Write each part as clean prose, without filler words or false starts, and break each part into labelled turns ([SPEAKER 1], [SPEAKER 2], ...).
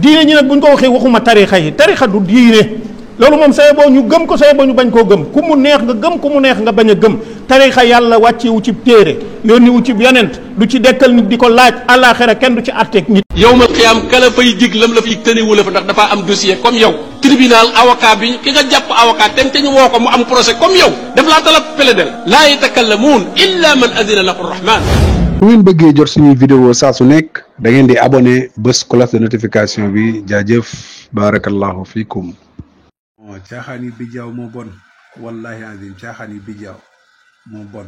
[SPEAKER 1] diine ñi nag buñ ko waxee waxuma tarixa yi, tarixa du diine. loolu moom saye boo ñu gëm ko, saye boo ñu bañ koo gëm, ku mu neex nga gëm, ku mu neex nga bañ a gëm. tarixa yàlla wàccewu ci téere, yónni wu ci yonent, du ci dekkal nit di ko laaj, àllaaxira kenn du ci atteeg nit.
[SPEAKER 2] yowmal qiyaam kala fay dig lam la fi tëniwu la fa ndax dafa am dossier comme yow. tribunal avocat bi ki nga jàpp avocat te ñu woo ko mu am procès comme yow def laa talab plaidel laa yatakallamuun illa man adina lahu rahman.
[SPEAKER 3] bu ngeen bëggee jot suñuy vidéo saa su nekk da ngeen di abonné bés cloche de notification bi. jaajëf barakallahu fikum. caaxaan yi bijaaw moo bon, wallahi azim caaxaan yi bijaaw moo bon.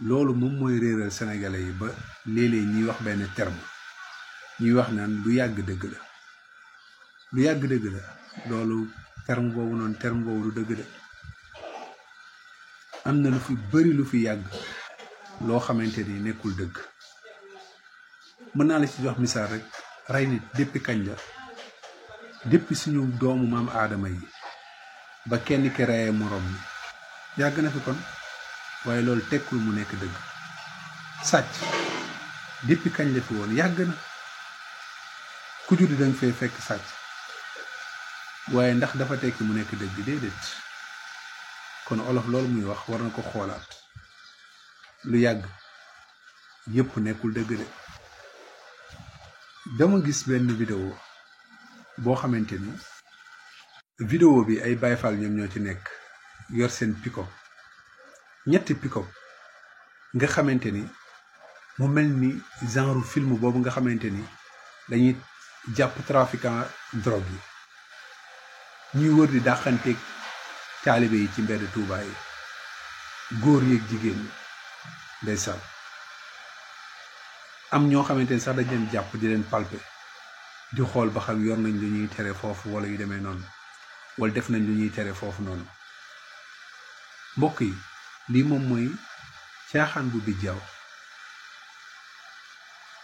[SPEAKER 3] loolu moom mooy réeral sénégalais yi ba léeg-léeg ñuy wax benn terme, ñuy wax naan lu yàgg dëgg la, lu yàgg dëgg la. loolu terme boobu noonu terme boobu du dëgg de. am na lu fi bëri lu fi yàgg loo xamante ni nekkul dëgg. mën naa la ci jox misaal rek, rey nit depuis kañ la? depuis suñu doomu maam aadama yi ba kenn ki reyee moroom mi yàgg na fi kon, waaye loolu tekkul mu nekk dëgg. sàcc depuis kañ la fi woon? yàgg na. ku juddu danga fay fekk sàcc, waaye ndax dafa tekki mu nekk dëgg? déedéet. kon olof loolu muy wax war na ko xoolaat. lu yàgg yépp nekkul dëgg de. dama gis benn vidéo boo xamante ni vidéo bi ay Baay Faal ñoom ñoo ci nekk yor seen pick-up, ñetti pick-up nga xamante ni mu mel ni genre film boobu nga xamante ni dañuy jàpp trafiquant drogue yi ñuy wër di dàqanteeg taalibe yi ci mbedd Tuubaa yi, góor yeeg jigéen ñi ndeysaan. am ñoo xamante ni sax dañ leen jàpp di leen palper di xool ba xam yor nañ lu ñuy tere foofu wala yu demee noonu, wala def nañ lu ñuy tere foofu noonu. mbokk yi lii moom mooy caaxaan bu bijjaaw.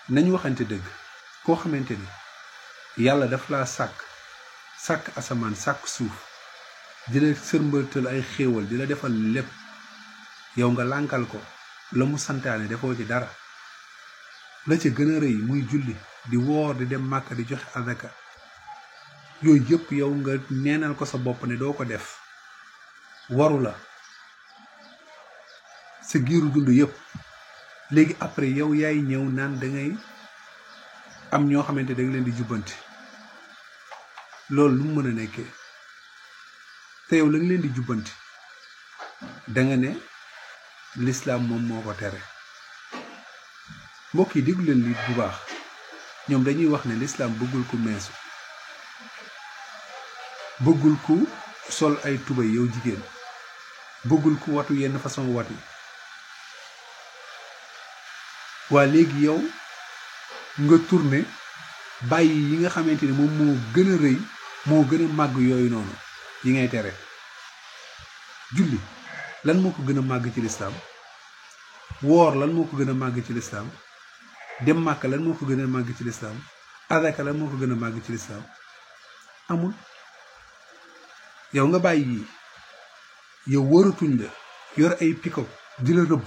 [SPEAKER 3] nañu waxante dëgg. koo xamante ni yàlla daf laa sàkk asamaan, sàkk suuf, di la sërmbatal ay xéewal, di la defal lépp, yow nga lànkal ko la mu santaane defoo ci dara. la ca gën a rëy muy julli, di woor, di dem màkk, di joxe azaka, yooyu yëpp yow nga neenal ko sa bopp ne doo ko def, waru la sa giiru dund yëpp. léegi après yow yaay ñëw naan da ngay am ñoo xamante da nga leen di jubbanti. loolu lu mu mën a nekkee? te yow la nga leen di jubbanti da nga ne lislaam moom moo ko tere. mbokk yi déglu leen lii bu baax. ñoom dañuy wax ne lislaam bëggul ku meesu, bëggul ku sol ay tubay yow jigéen, bëggul ku watu yenn façon wat yi. waa léegi yow nga tourné bàyyi yi nga xamante ni moom moo gën a rëy, moo gën a màgg yooyu noonu yi ngay tere. julli lan moo ko gën a màgg ci lislaam? woor lan moo ko gën a màgg ci lislaam? dem màkk lan moo ko gën a màgg ci lislaam? azaka lan moo ko gën a màgg ci lislaam? amul. yow nga bàyyi yii, yow wëratuñ la yor ay pick-up di la rëbb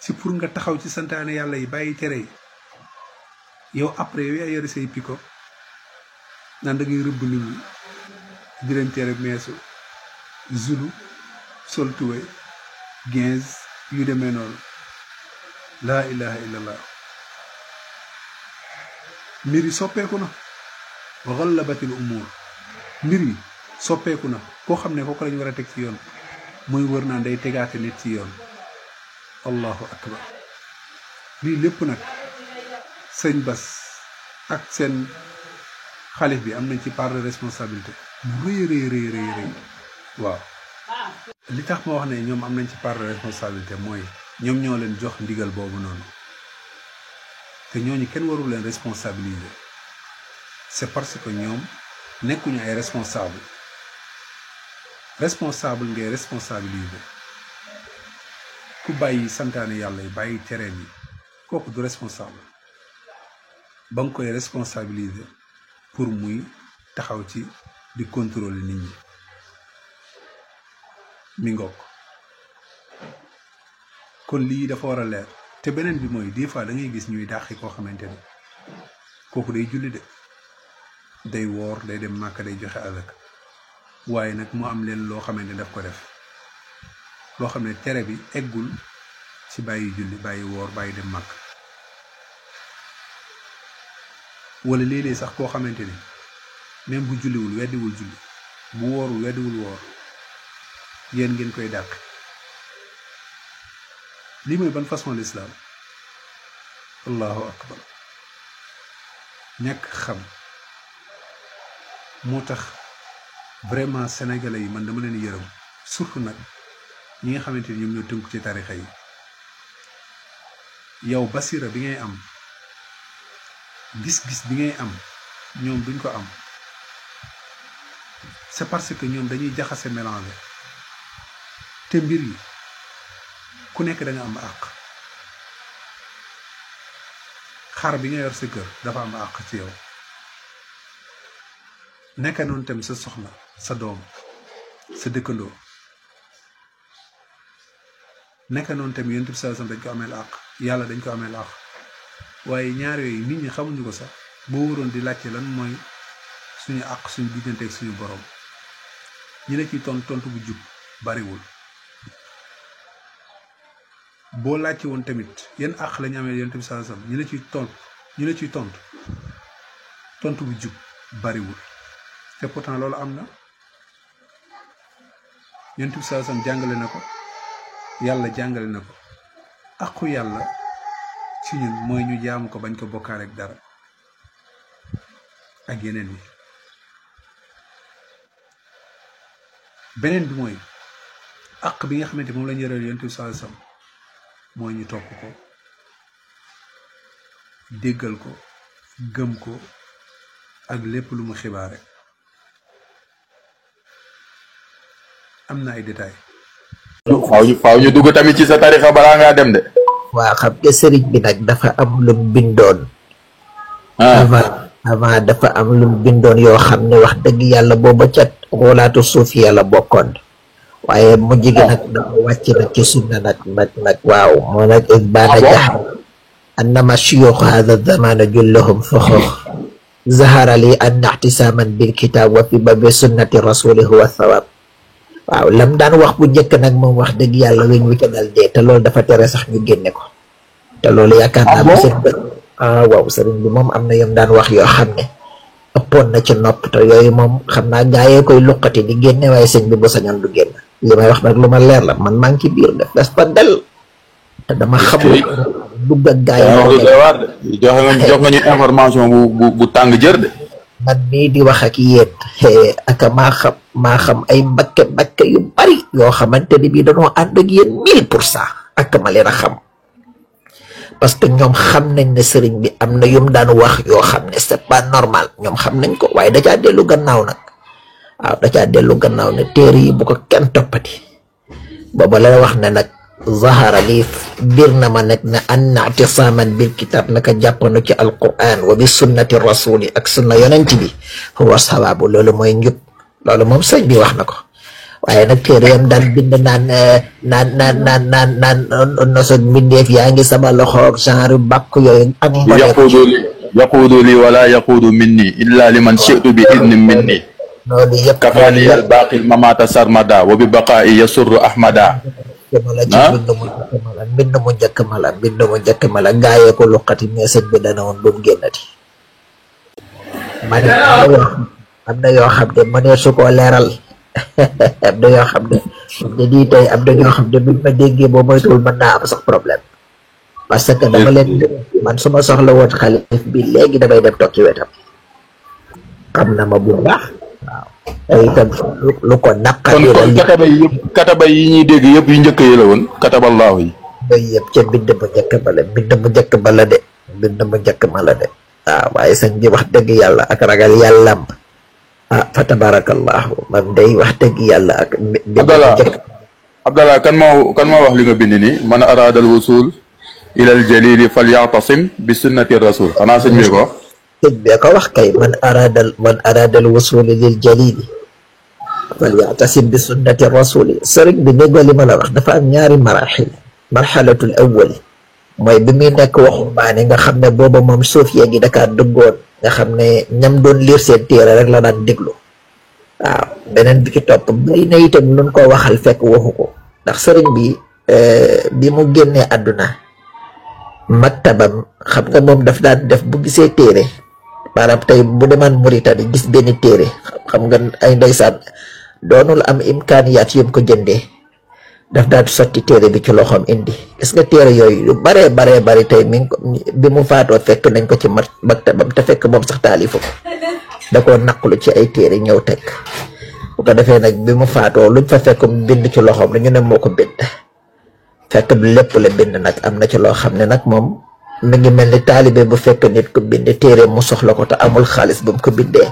[SPEAKER 3] si pour nga taxaw ci santaane yàlla yi, bàyyi tere yi. yow après yow yaa yore say pick-up naan da ngay rëbb nit ñi di leen tere meesu, zulu, sol tuwéy, ginz yu demee noonu. laa ilaha illallah. mbir yi soppeeku na. wa ghallabatil umuur. mbir yi soppeeku na. koo xam ne kooku lañu war a teg ci yoon muy wër naan day tegaate nit ci yoon. allahu akbar. lii lépp nag sëñ Bas ak seen xalif bi am nañ ci part de responsabilité bu rëy. waaw li tax ma wax ne ñoom am nañ ci part de responsabilité mooy ñoom ñoo leen jox ndigal boobu noonu, te ñooñu kenn warul leen responsabiliser. c'est parce que ñoom nekkuñu ay responsable ngay responsabiliser. ku bàyyi santaane yàlla yi, bàyyi tereen yi, kooku du responsable. ba nga koy responsabiliser pour muy taxaw ci di contrôler nit ñi. mi ngoog. kon lii dafa war a leer. te beneen bi mooy des fois da ngay gis ñuy dàqi koo xamante ni kooku day julli de, day woor day dem màkka day joxe azaka waaye nag mu am leen loo xamante ne daf ko def loo xam ne tere bi eggul ci bàyyi julli bàyyi woor bàyyi dem màkk wala léeg-léeg sax koo xamante ni même bu julliwul weddiwul julli bu woorul weddiwul woor yéen ngeen koy dàq lii mooy ban façon l'islam allahu akbar ñàkk xam moo tax vraiment sénégalais yi man dama leen yërëm surtout nag ñi nga xamante ni ñoom ñoo tënku ci tarixa yi yow basira bi ngay am gis-gis bi ngay am ñoom duñ ko am c'est parce que ñoom dañuy jaxase mélanger te mbir yi ku nekk da nga am àq xar bi nga yor sa kër dafa am àq ci yow nekk noonu tam sa soxna sa doom sa dëkkandoo nekk noonu tam yonent bi sallallahu alayhi wasallam dañ ko ameel àq yàlla dañ ko ameel àq waaye ñaar yooyu nit ñi xamuñu ko sax boo waroon di laajte lan mooy suñu àq suñu diggante ak suñu borom ñi la ciy tontu bu jub bariwul boo laajte woon tamit yan àq lañu amee yonent bi sallallahu alayhi wasallam ñi la ciy tontu bu jub bariwul te pourtant loolu am na yonent bi sallallahu alayhi wasallam jàngale na ko yàlla jàngale na ko àqu yàlla ci ñun mooy ñu jaamu ko bañ ko bokkaale ak dara ak yeneen yi beneen bi mooy àq bi nga xamante moom la ñu yoreel yonent bi sallallahu alayhi wasallam mooy ñu topp ko déggal ko gëm ko ak lépp lu mu xibaare am na ay détails.
[SPEAKER 4] faaw ñu dugg tamit ci sa tarixa balaa ngaa dem de.
[SPEAKER 5] waa xam nga sëriñ bi nag dafa am lu mu bindoon. avant dafa am lu mu bindoon yoo xam ne wax dëgg yàlla booba cat xoolaatu suuf yàlla bokkoon waaye mujj gi nag dafa wàcc nag ci sunna nag waaw moo nag baana jax annama shuyukh hadha zamana jullahum fuxux zahara li anna ihtisaman bil kitab wa fi babi sunnati rasuli huwa thawab waaw lam daan wax bu njëkk nag moom wax dëgg yàlla weñ wu ca dal dee te loolu dafa tere sax ñu génne ko te loolu yaakaar naa bu seen waaw sëriñ bi moom am na yom daan wax yoo xam ne ëppoon na ci nopp te yooyu moom xam naa gaayee koy luqati di génne waaye sëñ bi bu sañoon du génn li may wax nag lu ma leer la man maa ngi ci biir def des fa del te dama xamul dugg ak gaay
[SPEAKER 4] jox nga ñu information bu tàng jër de
[SPEAKER 5] man mii di wax ak yéen aka maa xam ay mbakke yu bari yoo xamante ni bii dañoo ànd ak yéen 1000% ak ma leen a xam parce que ñoom xam nañ ne sëriñ bi am na yum daan wax yoo xam ne c'est pas normal ñoom xam nañ ko waaye da caa dellu gannaaw nag waaw da caa dellu gannaaw ne téere yi bu ko kenn toppati booba la wax ne nag zahara lii bir na ma nag ne anna i'tisaman bil kitab naka jàppanu ci alquran wa bi sunnati rasuli ak sunna yonent bi huwa sawabu loolu mooy njub loolu moom sëñ bi wax na ko waaye nag téere yam daan bind naan nosog mbindeef yaa ngi sama loxoog genre bàkk yooyu ak
[SPEAKER 4] yaquudu li wala yaquudu minni illa liman shi'tu bi idni minni
[SPEAKER 5] loolu yëpp
[SPEAKER 4] kafaani al baaqil mamata sarmada wa bi baqaa'i yasurru ahmada
[SPEAKER 5] mbind mu njëkk ma la gaayee ko luqati mais sëñ bi dana woon bu mu génnati man am na yoo xam ne mënee su koo leeral am na yoo xam ne nii tey am na ñoo xam ne buñ ma déggee boo moytuwul mën naa am sax problème parce que dama leen man su ma soxla woon xalif bi léegi damay dem toog ci wetam xam na ma bu baax waaw te itam lu ko naqari
[SPEAKER 4] kon kataba yi ñuy dégg yëpp yu njëkk yi la woon kataballaahu yi
[SPEAKER 5] yooyu yëpp ca mbind mu njëkk ba la mbind mu njëkk ba la de waaw waaye sëñ bi wax dëgg yàlla ak ragal yàllam fa tabarakallahu man day wax dëgg yàlla ak
[SPEAKER 4] Abdallah kan moo wax li nga bind ni man araada al wusul ila al jalili falyatasim bi sunnati rasul xanaa sëñ bi ko
[SPEAKER 5] sëñ bi ko wax kay man araada al wusul lil jalili falyatasim bi sunnati rasuli sëriñ bi déggoo li ma la wax dafa am ñaari marxalatul awwali mooy bi muy nekk waxu baane nga xam ne booba moom suuf gi dakaa duggoon nga xam ne ñam doon liir seen téere rek la daan déglu waaw beneen bi ki topp bari na itam luñ ko waxal fekk waxu ko ndax sëriñ bi mu génnee àdduna maktabam xam nga moom daf daan def bu gisee téere maanaam tey bu demaan Mauritanie gis benn téere xam nga ay ndeysaan doonul am imkaaniyaat yum ko jëndee daf daan sotti téere bi ci loxoom indi gis nga téere yooyu yu baree bari tey mi ngi ko bi mu faatoo fekk nañ ko ci maktabam te fekk moom sax taalifu ko da koo naqlu ci ay téere ñëw teg bu ko defee nag bi mu faatoo luñ fa fekk mu bind ci loxoom dañu ne moo ko bind fekk du lépp la bind nag am na ci loo xam ne nag moom mi ngi mel ni taalibe bu fekk nit ko bind téere mu soxla ko te amul xaalis bu mu ko bindee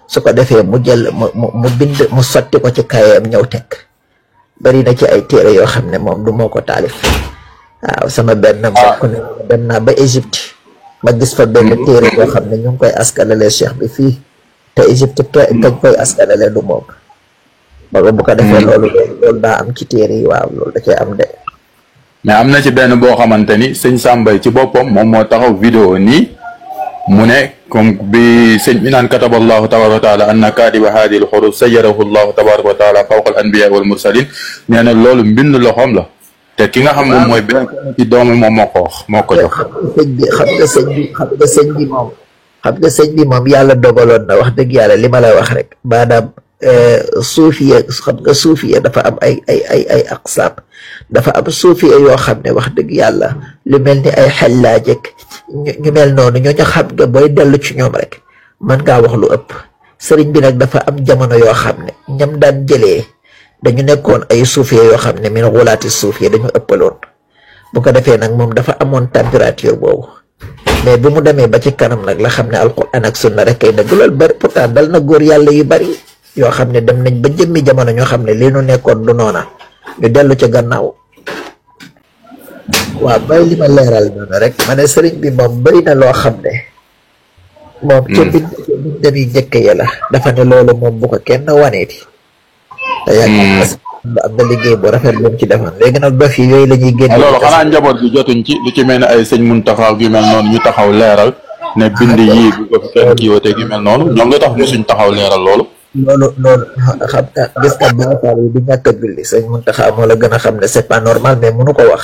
[SPEAKER 5] su ko defee mu jël mu bind mu sotti ko ci kayam ñëw teg bari na ci ay téere yoo xam ne moom du moo ko taalif waaw sama benn mbokk ne dem naa ba Égypte ma gis fa benn téere boo xam ne ñu ngi koy askanale cheikh bi fii te Égypte kañ koy askanale du moom bu ko defee loolu daa am ci téere yi waaw loolu da cee am de
[SPEAKER 4] mais am na ci benn boo xamante ni sëñ Sambay ci boppam moom moo taxaw vidéo nii mu ne comme bi sëñ bi naan kataballahu tabaraka wa taala anna kaatiba haadihi al-huruf sayyarahu llahu tabaraka wa taala fawqa al-anbiya wal mursalin nee na loolu mbind loxoom la te ki nga xam moom mooy benn ci doomu moom moo ko jox.
[SPEAKER 5] xam nga sëñ bi moom yàlla dogaloon na wax dëgg yàlla li ma lay wax rek maanaam suufiya xam nga suufiya dafa am ay aqsaam dafa am suufiya yoo xam ne wax dëgg yàlla lu mel ni ay xellaajek ñu mel noonu ñooñu xam nga booy dellu ci ñoom rek mën ngaa wax lu ëpp sëriñ bi nag dafa am jamono yoo xam ne ñam daan jëlee dañu nekkoon ay suufiya yoo xam ne min xulaati suufiya dañu ëppaloon bu ko defee nag moom dafa amoon température boobu mais bu mu demee ba ci kanam nag la xam ne alquran ak sunna rek kay dëgg loolu bari pourtant dal na góor yàlla yu bari yoo xam ne dem nañ ba jëmmi jamono ñoo xam ne lii nu nekkoon du noona ñu dellu ca gannaaw waaw bay li ma leeral noonu rek ma ne sëriñ bi moom bari na loo xam ne moom ca bindam yi njëkk ya la dafa ne loolu moom bu ko kenn waneeti te yaakaar am na liggéey bu rafet lu mu ci defoon léegi nag dof yi yooyu la ñuy génn
[SPEAKER 4] loolu xanaa njaboot gi jotuñ ci lu ci mel ne ay sëñ Muntaxa gi mel noonu ñu taxaw leeral ne bind yii bu ko fi kenn kiiwatee gi mel noonu ñoom nga tax musuñ taxaw leeral loolu
[SPEAKER 5] loolu xam nga gis nga baaxaar yi di ñàkk a julli sëñ Muntaxa moo la gën a xam ne c'est pas normal mais mënu ko wax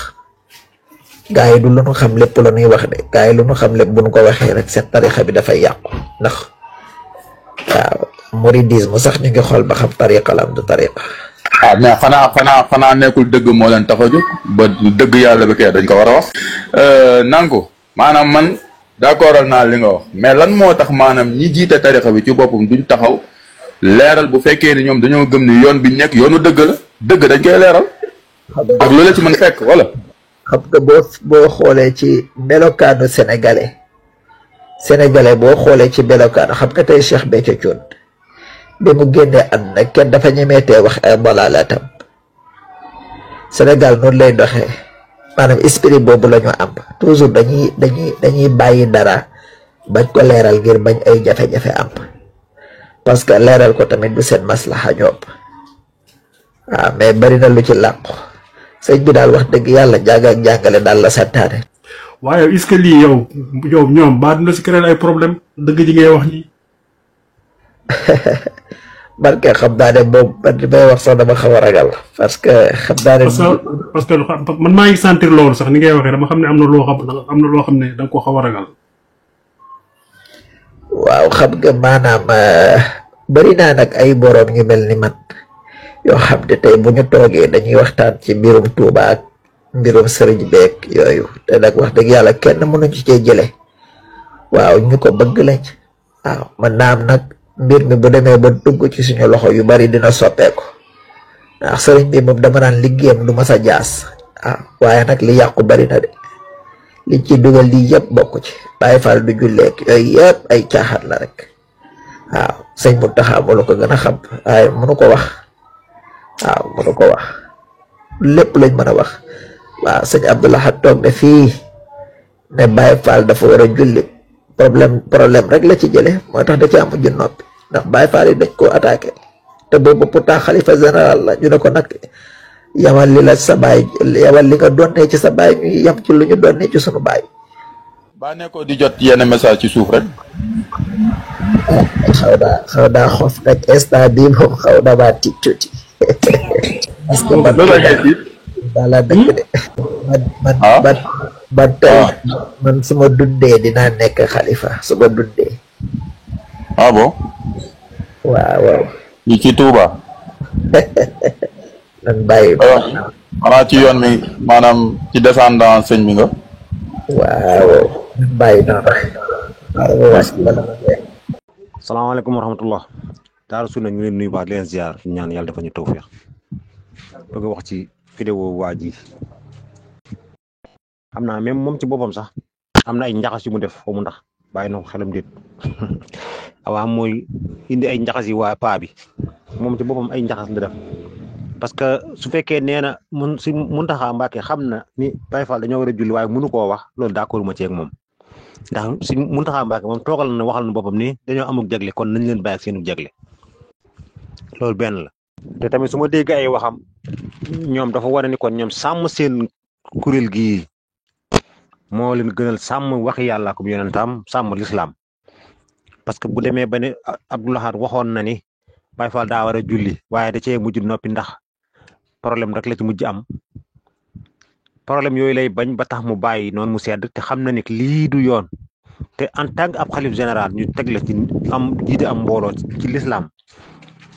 [SPEAKER 5] gaa yi du lu nu xam lépp la ñuy wax de gaa yi lu nu xam lépp bu nu ko waxee rek seen tarixa bi dafay yàqu ndax waaw mouridisme sax ñu ngi xool ba xam tariqa la am du tariqa
[SPEAKER 4] mais xanaa nekkul dëgg moo leen tax a jóg ba dëgg yàlla bi kay dañ ko war a wax nangu maanaam man d'accordal naa li nga wax mais lan moo tax maanaam ñi jiite tarixa bi ci boppam duñ taxaw leeral bu fekkee ni ñoom dañoo gëm ni yoon bi nekk yoonu dëgg la dëgg dañ koy leeral ak loola ci mën fekk wala
[SPEAKER 5] xam nga boo xoolee ci melokaanu sénégalais boo xoolee ci melokaanu xam nga tey Cheikh Béthio Thioune bi mu génnee àdduna kenn dafa ñemeetee wax ay balaalaatam Sénégal noonu lay doxee maanaam esprit boobu la ñu am toujours dañuy bàyyi dara bañ ko leeral ngir bañ ay jafe-jafe am parce que leeral ko tamit du seen maslaxa ñoom waaw mais bari na lu ci làqu sëñ bi daal wax dëgg yàlla jàng ak jàngale daal la santaane.
[SPEAKER 6] waaye est-ce que lii yow ñoom baa dina si créer ay problème dëgg ji ngay wax ñi
[SPEAKER 5] man kay xam naa ne moom man li may wax sax dama xaw a ragal parce que xam naa ne.
[SPEAKER 6] parce que man maa ngi sentir loolu sax ni ngay waxee dama xam ne am na loo xam ne da nga ko xaw a ragal.
[SPEAKER 5] waaw xam nga maanaam bari naa nag ay boroom ñu mel ni man yoo xam ne tey bu ñu toogee dañuy waxtaan ci mbirum Tuuba ak mbirum sëriñ beek yooyu te nag wax dëgg yàlla kenn mënuñ ci cee jële waaw ñu ko bëgg lañ waaw man naam nag mbir mi bu demee ba dugg ci suñu loxo yu bari dina soppeeku ndax sëriñ bi moom dama naan liggéeyam du ma sa jaas waaw waaye nag li yàqu bari na de liñ ci dugal lii yëpp bokk ci Baay Faal du julleek yooyu yëpp ay caaxaan la rek waaw sëñ Muntaxa moo la ko gën a xam waaye mënu ko wax waaw mënu ko wax lépp lañ mën a wax waaw sëñ Abdou Lahad toog ne fii ne Baay Faal dafa war a julli problème rek la ci jële moo tax da ci am mujj noppi ndax Baay Faal yi dañ koo attaqué te boobu pourtant xalifa général la ñu ne ko nag yamal li la sa baay yamal li nga donnee ci sa baay ñu yam ci lu ñu donnee ci sunu baay.
[SPEAKER 4] baa nekkoo di jot yenn message ci suuf rek
[SPEAKER 5] xaw daa xof nag instant bii moom xaw na maa tiit tuuti parce que man bala dëkk de man tey man su ma dundee dinaa nekk xalifa su ma dundee.
[SPEAKER 4] ah bon.
[SPEAKER 5] waaw.
[SPEAKER 4] yi ci Touba.
[SPEAKER 5] nan bàyyi ko.
[SPEAKER 4] xanaa ci yoon mi maanaam ci descendant sëñ mi nga.
[SPEAKER 5] waaw nan bàyyi noonu.
[SPEAKER 7] salaamaaleykum wa rahmatullah. Daaru Sunna ñu leen nuyu baax leen ziar ñaan yàlla dafa ñu tawfeex bëgg a wax ci vidéo waa ji xam naa même moom ci boppam sax am na ay njaxas yu mu def foo mu ndax bàyyi na ko xelam déet awaa mooy indi ay njaxas yi waa paa bi moom ci boppam ay njaxas la def parce que su fekkee nee na si Muntaxa Mbàkke xam na ni Baay Faal dañoo war a julli waaye mënu koo wax loolu d'accord ma ci ak moom ndax si Muntaxa Mbàkke moom toogal na waxal na boppam ni dañoo amuk jagle kon nañ leen bàyyi ak seenu jagle loolu benn la te tamit su ma dégg ay waxam ñoom dafa war a ni kon ñoom sàmm seen kuréel gii moo leen gënal sàmm waxi yàlla ko yonentam sàmm lislaam parce que bu demee ba ne Abdou Lahad waxoon na ni Baay Faal daa war a julli waaye da cee mujj noppi ndax problème rek la ci mujj am problème yooyu lay bañ ba tax mu bàyyi noonu mu sedd te xam na ni lii du yoon te en tant que ab xalif général ñu teg la ci am jiite am mbooloo ci lislaam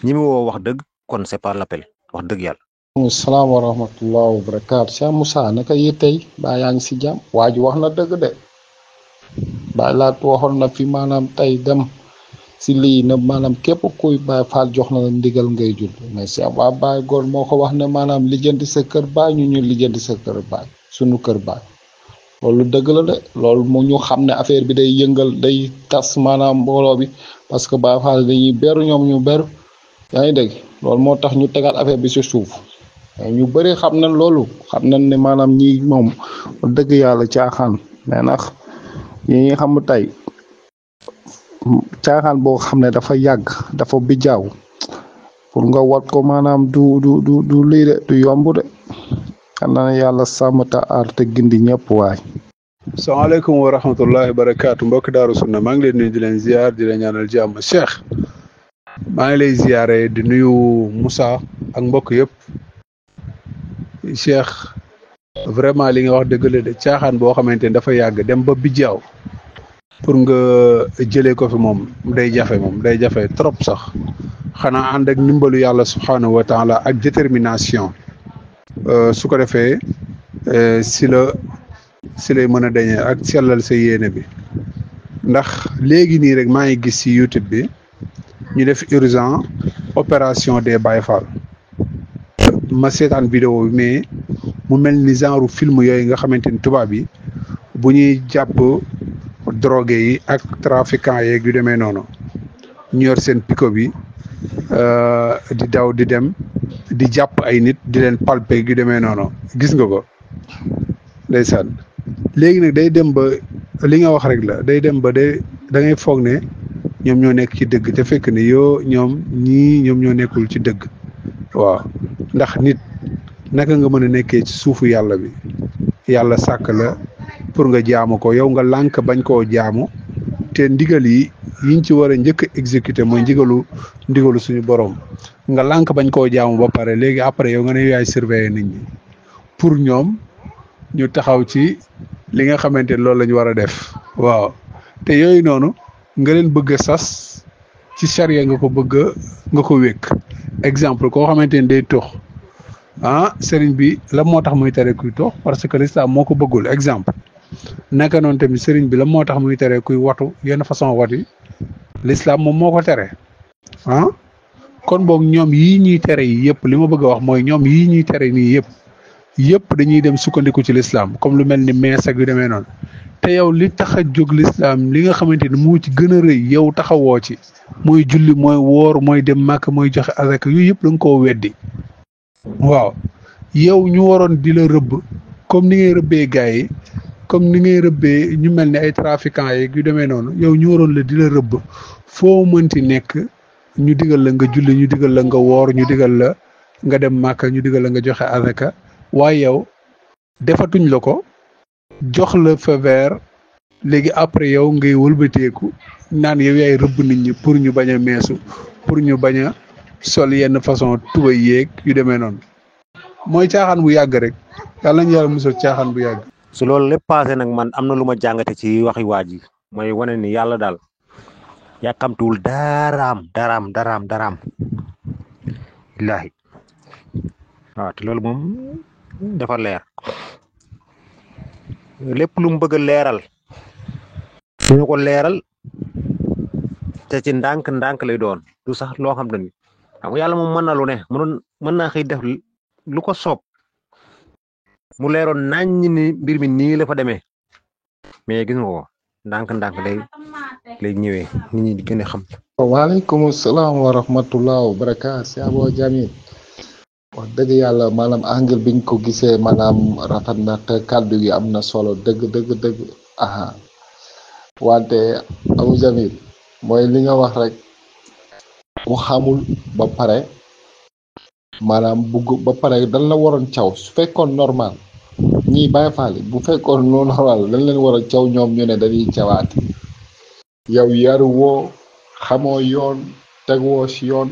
[SPEAKER 7] ñi mu woo wax dëgg kon c'est pas l'appel wax dëgg yàlla.
[SPEAKER 8] salaam wa rahmatullah wa barakaatu Cheikh Moussa naka yi tey baa yaa ngi si jàmm waa ji wax na dëgg de Baay Laat waxoon na fi maanaam tey dem si lii na maanaam képp kuy Baay Faal jox na la ndigal ngay jul mais Cheikh waa Baay góor moo ko wax ne maanaam lijjanti sa kër baay ñu lijjanti sa kër baay sunu kër baay loolu dëgg la de loolu mu ñu xam ne affaire bi day yëngal day tas maanaam mbooloo bi parce que Baay Faal dañuy beru ñoom ñu beru yaa ngi dégg loolu moo tax ñu tegal affaire bi si suuf ñu bëri xam nañ loolu xam nañ ne maanaam ñi moom dëgg yàlla caaxaan mais nag ñi xam tey caaxaan boo xam ne dafa yàgg dafa bijaaw pour nga wat ko maanaam du lii de du yomb de xam na yàlla sàmm ta aar te gindi ñëpp waay.
[SPEAKER 3] salaamaaleykum wa rahmatullahi wa barakaatu mbokk Daaru Sunna maa ngi leen nuyu di leen ziar di leen ñaanal jàmm Cheikh maa ngi lay ziare di nuyu Moussa ak mbokk yëpp Cheikh vraiment li nga wax dëgg la de caaxaan boo xamante ne dafa yàgg dem ba bijjaaw pour nga jëlee ko fi moom day jafe trop sax xanaa ànd ak ndimbalu yàlla subhanahu wa taala ak détermination su ko defee si lay mën a dañee ak sellal sa yéene bi ndax léegi nii rek maa ngi gis ci YouTube bi ñu def urgent opération des Baye Fall ma seetaan vidéo bi mais mu mel ni genre film yooyu nga xamante ni tubaab yi bu ñuy jàpp drogué yi ak trafiquant yeeg yu demee noonu ñu yor seen pick-up bi di daw di dem di jàpp ay nit di leen palper yu demee noonu gis nga ko ndeysaan léegi nag day dem ba li nga wax rek la day dem ba da ngay foog ne ñoom ñoo nekk ci dëgg te fekk ne ñoom ñoo nekkul ci dëgg waaw ndax nit naka nga mën a nekkee ci suufu yàlla bi yàlla sàkk la pour nga jaamu ko yow nga lànk bañ koo jaamu te ndigal yiñ ci war a njëkk a exécuter mooy ndigalu suñu borom nga lànk bañ koo jaamu ba pare léegi après yow nga ne yaay surveiller nit ñi pour ñoom ñu taxaw ci li nga xamante ne loolu la ñu war a def waaw te yooyu noonu nga leen bëgg a sas ci charia nga ko wékk exemple koo xamante ni day tox sëriñ bi la moo tax muy tere kuy tox parce que l'islam moo ko bëggul exemple naka noonu tamit sëriñ bi la moo tax muy tere kuy watu yenn façon wat yi l'islam moom moo ko tere kon boog ñoom yii ñuy tere yi yëpp li ma bëgg a wax mooy ñoom yii ñuy tere nii yëpp dañuy dem sukkandiku ci l'islam comme lu mel ni mees ak yu demee noonu te yow li tax a jóg l'islam li nga xamante ni moo ci gën a rëy yow taxawoo ci mooy julli mooy woor mooy dem màkk mooy joxe azaka yooyu yëpp da nga koo weddi waaw yow ñu waroon di la rëbb comme ni ngay rëbbee gars yi comme ni ngay rëbbee ñu mel ni ay trafiquants yeeg yu demee noonu yow ñu waroon la di la rëbb foo mënti nekk ñu digal la nga julli ñu digal la nga woor ñu digal la nga dem màkk ñu digal la nga joxe azaka waaye yow defatuñ la ko jox la feu vert léegi après yow ngay wëlbateeku naan yow yaay rëbb nit ñi pour ñu bañ a meesu pour ñu bañ a sol yenn façon tuba yéeg yu demee noonu mooy caaxaan bu yàgg rek yàlla nañu yàlla musal caaxaan bu yàgg.
[SPEAKER 7] su loolu lépp passé nag man am na lu ma jàngate ci waxi waa ji mooy wane ni yàlla daal yàkkamtuwul daraam illaahi waaw te loolu moom dafa leer lépp lu mu bëgg a leeral dina ko leeral te ci ndànk lay doon du sax loo xam ne ni xam nga yàlla moom mën na lu ne mën naa xëy def lu ko soob mu leeroon nañ ni mbir mi nii la fa demee mais gis nga ko ndànk lay ñëwee nit ñi di gën a xam.
[SPEAKER 8] waaleykum salaam wa rahmatullah wa barakaat si Abo Jamil wax dëgg yàlla maanaam angle biñ ko gisee maanaam rafet na te kàddu gi am na solo dëgg aha wante Abo Jamil mooy li nga wax rek ku xamul ba pare maanaam bugg ba pare dañ la waroon caw su fekkoon normal ñii Baay Faal bu fekkoon normal dañ leen war a caw ñoom ñu ne dañuy cawaati yow yaru woo xamoo yoon tegwoo si yoon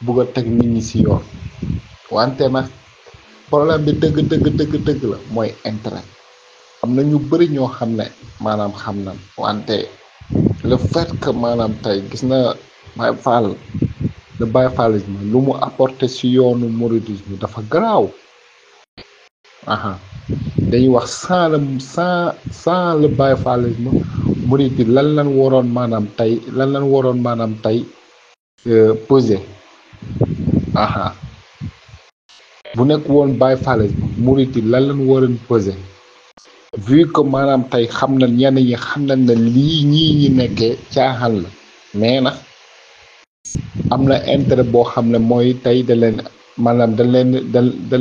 [SPEAKER 8] bugg a teg nit ñi si yoon wante nag problème bi dëgg la mooy intérêt am na ñu bëri ñoo xam ne maanaam xam na wante le fait que maanaam tey gis na Baay Faal le bayfalisme lu mu apporté si yoonu mouridisme dafa garaaw aha dañuy wax sans le bayfalisme murid bi lan lan waroon maanaam tey posé aha bu nekk woon bayfalisme murid bi lan lan waroon posé vu que maanaam tey xam na ñenn ñi xam nañ ne lii ñii ñi nekkee caaxaan la mais nag am na intérêt boo xam ne mooy tey da leen maanaam dañ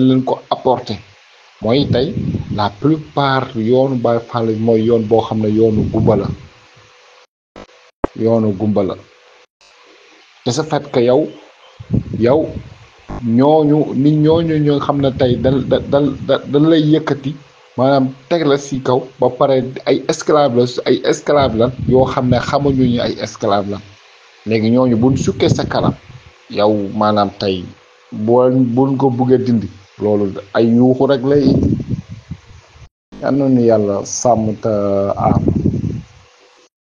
[SPEAKER 8] leen ko apporter mooy tey la plupart yoonu Baay Faal mooy yoon boo xam ne yoonu gumba la de ce fait que yow ñooñu ñoo xam ne tey dañ lay yëkkati maanaam teg la si kaw ba pare ay esclave lan yoo xam ne xamuñu ñu ay esclave lan léegi ñooñu buñ sukkee sa kanam yow maanaam tey buñ ko buggee dindi loolu ay yuuxu rek lay indi yal na nu yàlla sàmm te aar